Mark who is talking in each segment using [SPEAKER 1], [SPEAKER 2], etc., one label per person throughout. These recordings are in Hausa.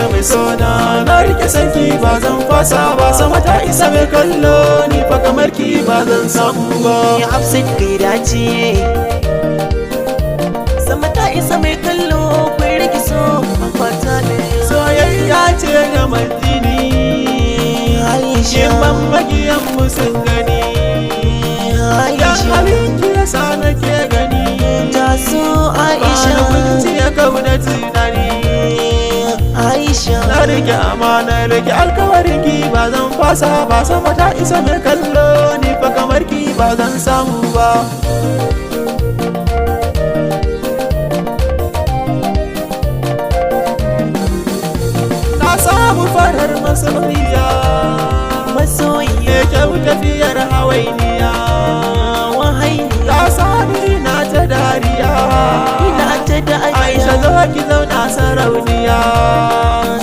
[SPEAKER 1] Aisha mai sona, na rike sanki ba zan fasa ba. Sama ta isa mai kallo, ni fa kamar ki ba zan samu ba.
[SPEAKER 2] Ya Hafsat kai dace. Sama ta isa mai kallo, kun rike so kwata ɗaya.
[SPEAKER 1] Soyayya ce ga madini.
[SPEAKER 2] Aisha.
[SPEAKER 1] Shimman makiyan mu sun gani. Yan
[SPEAKER 2] Aisha.
[SPEAKER 1] halinki yasa nake gani.
[SPEAKER 2] Ta so
[SPEAKER 1] Ba
[SPEAKER 2] Aisha.
[SPEAKER 1] na kunci ya kauna tunani.
[SPEAKER 2] Aisha.
[SPEAKER 1] Na rike amana, rike alkawarin ki ba zan fasa ba. Sama ta isa mai kallo, ni fa kamar ki ba zan samu ba. Na samu farar masoyiya.
[SPEAKER 2] Masoyiya.
[SPEAKER 1] Me kyau tafiyar hawainiya.
[SPEAKER 2] Wahainiya.
[SPEAKER 1] Ta sani na ta dariya.
[SPEAKER 2] Ina ta dariya.
[SPEAKER 1] Aisha zo ki zauna sarauniya.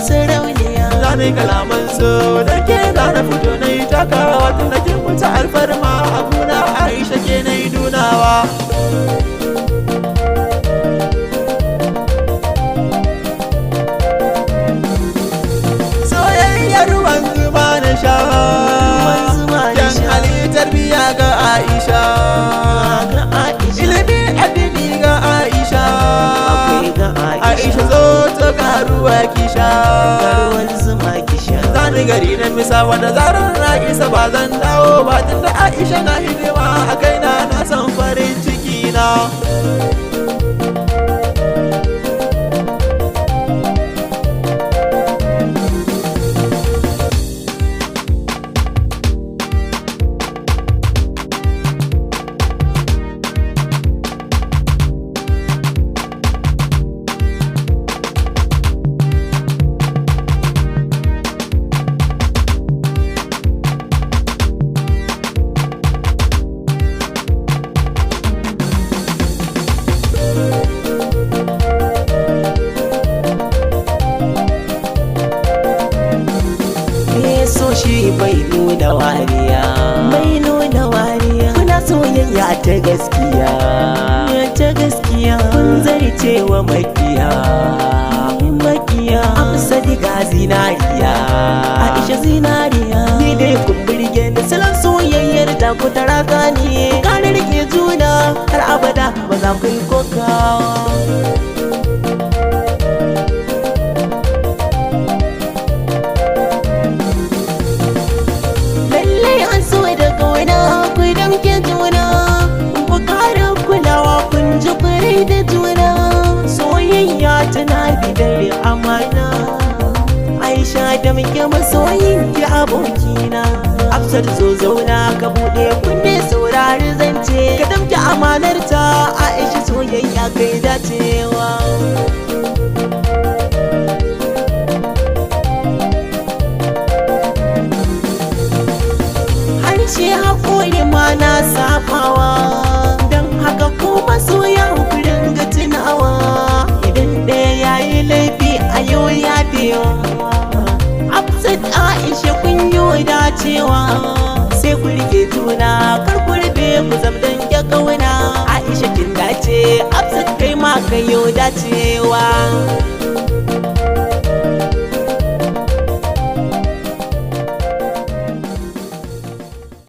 [SPEAKER 2] Sarauniya.
[SPEAKER 1] Zane kalaman so da ke zana fito na yi takawa. Tun da kin wuce alfarma abuna, Aisha ke na yi dunawa. Soyayyar ruwan zuma na sha.
[SPEAKER 2] Ruwan zuma na
[SPEAKER 1] Yan
[SPEAKER 2] sha.
[SPEAKER 1] halittar biya ga Aisha.
[SPEAKER 2] Ga Aisha.
[SPEAKER 1] Ilimi addini ga Aisha.
[SPEAKER 2] Akwai ga Aisha.
[SPEAKER 1] Aisha zo ta karuwa ki sha.
[SPEAKER 2] Ga ruwan zuma ki sha.
[SPEAKER 1] Zani gari na misa wanda zarar na isa ba zan dawo ba, tunda Aisha na hidima a kaina, na san farin ciki na.
[SPEAKER 2] So shi bai nuna wariya, bai nuna wariya. Kuna soyayya ta gaskiya, ta gaskiya. Kun zarce wa makiya, makiya. Amsa diga zinariya, Aisha zinariya. Ni dai kun burge ni, salon soyayyar ta ku taraka ni. Kare rike juna har abada, ba za ku yi kokawa. Lallai an so da kauna, ku damke juna, ku kara kulawa, kun ji kurai da juna. Soyayya tana bidar amana. Aisha da muke masoyin ki abokina. Hafsat zo zauna ka bude kunne, saurari zance. Ka damke amanar ta Aisha, soyayya kai dacewa. Harshe haƙori ma na sabawa, don haka ko masoya ku ringa tunawa. Idan ɗaya ya yi laifi a yau ya biyo. Hafsat Aisha kun yi dacewa. Sai ku rike juna, kar ku rabe, ku zama dange kauna. Aisha kin dace, Hafsat kai ma kai yau dacewa.